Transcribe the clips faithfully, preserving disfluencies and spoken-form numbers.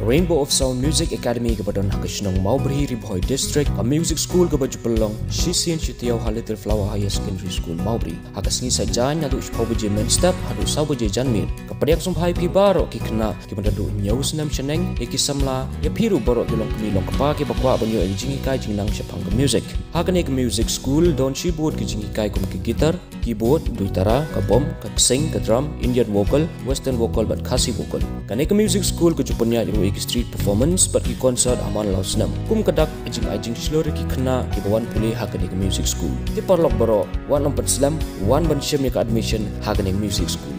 Rainbow of Sound Music Academy kaba don ha ka shnong Mawbri, Ri Bhoi District, ka music school kaba ju pynlong shisien shi taïew ha Little Flower Higher Secondary School, Mawbri. Ha ka sngi Saitjaiñ naduh shiphew baje mynstep haduh saw baje janmiet. Ka pdiang sngewbha ïa phi baroh ki khynnah kiba naduh hynñiew snem shaneng, ïa ki samla, ïa phi ruh baroh ki longkmie longkpa kiba kwah ban ïoh ïa ka jinghikai jingnang shaphang ka music. Ha kane ka music school don shibun ki jinghikai kum ka guitar, keyboard, duitara, ka bom, ka ksing, ka drum, Indian vocal, western vocal bad Khasi vocal. Kane ka music school ka ju pynïaid ruh ïa ki street performance bad ki concert ha man la u snem. Kum ka dak ka jingai jingshlur ïa ki khynnah kiba wan pule ha kane ka music school. Te paralok baroh, wat nym pat slem, wan ban shim ïa ka admission ha kane ka music school.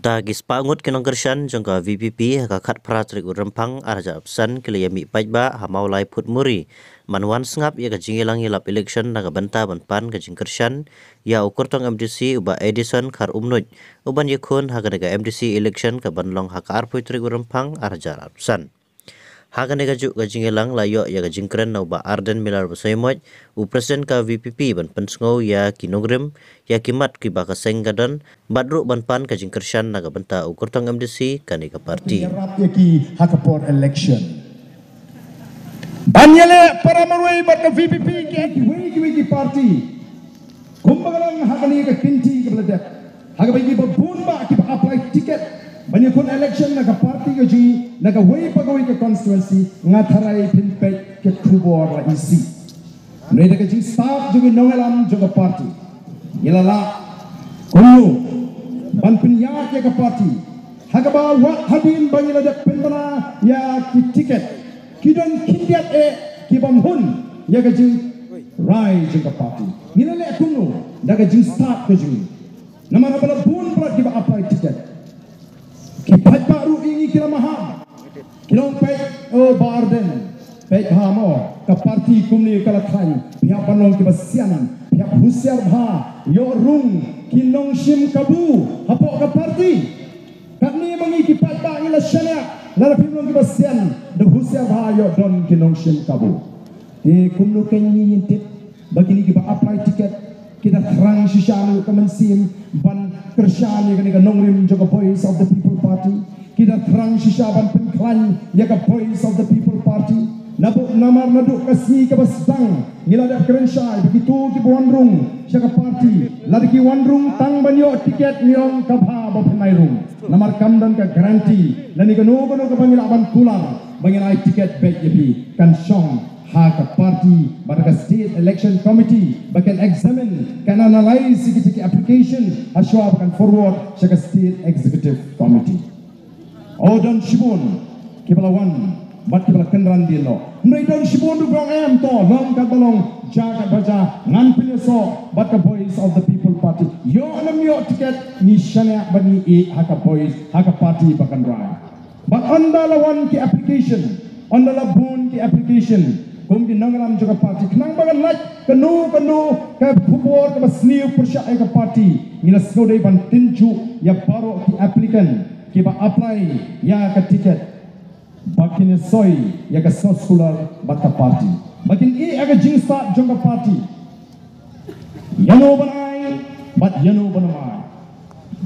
Da ki spah ngut ki nongkyrshan jong ka V P P ha ka khatphra tarik u Rymphang arhajar arphew san ki la ïa mih paidbah ha Mawlai Phutmuri ban wan sngap ïa ka jingïalang ïalap election na ka bynta ban pan ka jingkyrshan ïa u kyrtong M D C u Bah Edison Kharumnuid u ban ïakhun ha kane ka M D C election ka ban long ha ka arphew tarik u Rymphang arhajar arphew san. Ha kane kajuh ka jingïalang la ïoh ïa ka jingkren na u Bah Ardent Miller Basaiawmoit, u President ka V P P, ban pynsngew ïa ki nongrim ïa ki mat kiba ka seng ka don bad ruh ban pan ka jingkyrshan na ka bynta u kyrtong M D C kane ka party. Ïarap ïa ki ha ka por election. Ban ïaleh para marwei bad ka V P P ki, kiwei kiwei ki party. Kumba ka long ha kane ka kynti kaba la dep, ha kaba ki babun bah kiba apply ticket ban ïakhun election na ka party ka jong ngi na kawei pa kawei ka constituency, nga tharai phin peit ka khubor la isih. Hynrei da ka jingstad jong ki nongïalam jong ka party, ngi la lah kumno ban pynïaid ïa ka party ha kaba wat hadien ba ngi la dep pynbna ïa ki ticket, ki don khyndiat eh ki bym hun ïa ka jingrai jong ka party. Ngi la leh kumno da ka jingstad ka jong ngi? Namar haba la bun bha kiba apply ticket, ki paidbah ruh ïa ngi ki la maham. Ki long, peit, oh Bah Ardent, peit bha mo, ka party kumne ka la khlaiñ. Phi hap ban long kiba sian, phi hap husiar bha, ïoh rung ki nongshim kabu hapoh ka party. Katne ma ngi ki paidbah ngi la shaniah, lada phim long kiba sian, da husiar bha, ïoh don ki nongshim kabu. Te kumno kein ngi ngin tip ba kine kiba apply ticket ki da thrang shisha naduh ka mynsiem ban kyrshan ïa kane ka nongrim jong ka Voice of the People Party? Ki da thrang shisha ban pynkhlaiñ ïa ka Voice of the People Party? Naduh, namar naduh ka sngi kaba sdang ngi la dep kren shai ba kito kiba wan rung sha ka party, lada ki wan rung tang ban ïoh ticket, ngi ong ka bha ba phin ai rung. Namar kam don ka guarantee lane kano kano kaba ngi lah ban kular ba ngin ai ticket beit ïa phi. Kan shong ha ka party bad ka State Election Committee ba kan examine, kan analyse ïa kita ki application ha shuwa ba kan forward sha ka State Executive Committee. O, don shibun kiba la wan bad kiba la kynran dien noh. Hynrei don shibun ruh ba ong em, to long katba long, jia katba jia, ngan pynïasoh bad ka Voice of the People Party. Ïoh ne ym ïoh ticket, ngi shaniah bad ngi ïeh ha ka Voice, ha ka party ba kan rai. Bad ynda la wan ki application, ynda la bun ki application, kum ki nongïalam jong ka party, khnang ba kan lait kano kano ka khubor kaba sniew pyrshah ïa ka party, ngi la sngewdei ban tynjuh ïa baroh ki applicant kiba apply ïa ka ticket ba kin ïasoi ïa ka circular bad ka party, ba kin ïeh ha ka jingstad jong ka party ïano ban ai bad ïano ban ym ai,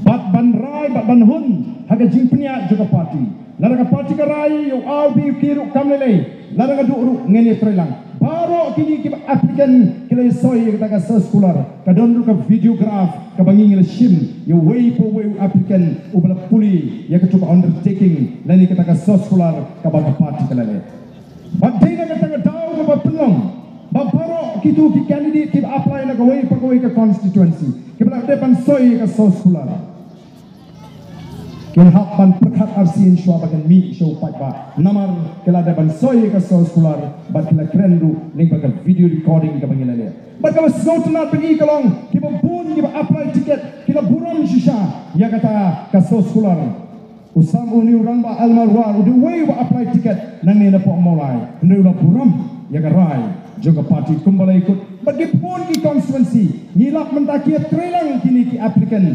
bad ban rai bad ban hun ha ka jingpynïaid jong ka party. Lada ka party ka rai ïa u A u B u K ruh kam lei lei, lada ka duh ruh ngin ïatreilang. Baroh kine kiba applicant ki la ïasoi ïa kata ka circular, ka don ruh ka videograph kaba ngi, ngi la shim ïa uwei pa uwei u applicant uba la pule ïa kato ka undertaking lane kata ka circular kaba ka party ka la leh. Bad dei na kata ka daw kaba pynlong ba baroh kito ki candidate kiba apply na kawei pa kawei ka constituency kiba la dep ban soi ïa ka circular kin hap ban pyrkhat arsien shuwa ba kin mih sha u paidbah, namar ki la dep ban soi ïa ka circular bad ki la kren ruh lyngba ka video recording kaba ngi la leh. Bad kaba sngewtynnat ba ngi ka long kiba bun kiba apply ticket ki la burom shisha ïa kata ka circular. U Sam, une u Rangbah L Marwar u dei uwei uba apply ticket nangne na Pohmawlai, hynrei u la burom ïa ka rai jong ka party kumba la ïakut. Bad ki bun ki constituency ngi lap mynta ki ïatreilang kine ki applicant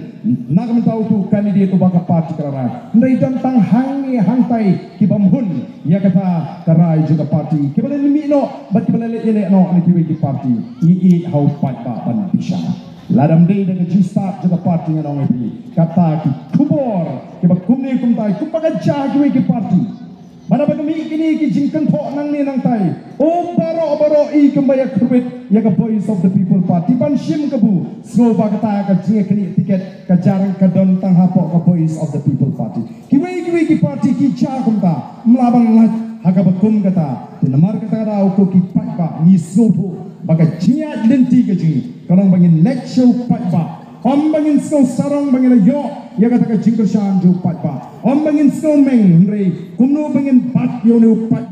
na ka bynta utu u candidate uba ka party ka la rai. Hynrei don tang hangne hangtai ki bym hun ïa kata ka rai jong ka party, ki ba la mih noh bad ki ba la leit ïaleh noh na kiwei ki party. Ngi ïeit ha u paidbah ban bishar. Lada ym dei da ka jingstad jong ka party, ngan ong ïa phi, kata ki khubor ki ba kumne kumtai, kumba ka jia ha kiwei ki party, ba da ba ka mih kine ki jingkynthoh nangne nangtai, u baroh baroh i kumba ïa kyrwit ïa ka Voice of the People Party ban shim kabu. Sngewbha kata ka jingïakhnieh tiket ka jar ka don tang hapoh ka Voice of the People Party. Kiwei kiwei ki party ki jia kumta, ym lah ban lait ha kaba kum kata. Te namar kata ka daw, ko ki paidbah, ngi sngewthuh ba ka jingïaid lynti ka jong ngi ka long ba ngin leit sha u paidbah. Ym ba ngin sngew sarong ba ngin la ïoh ïa kata ka jingkyrshan jong u paidbah. Ym ba ngin sngew meng, hynrei kumno ba ngin bat ïa une u paidbah.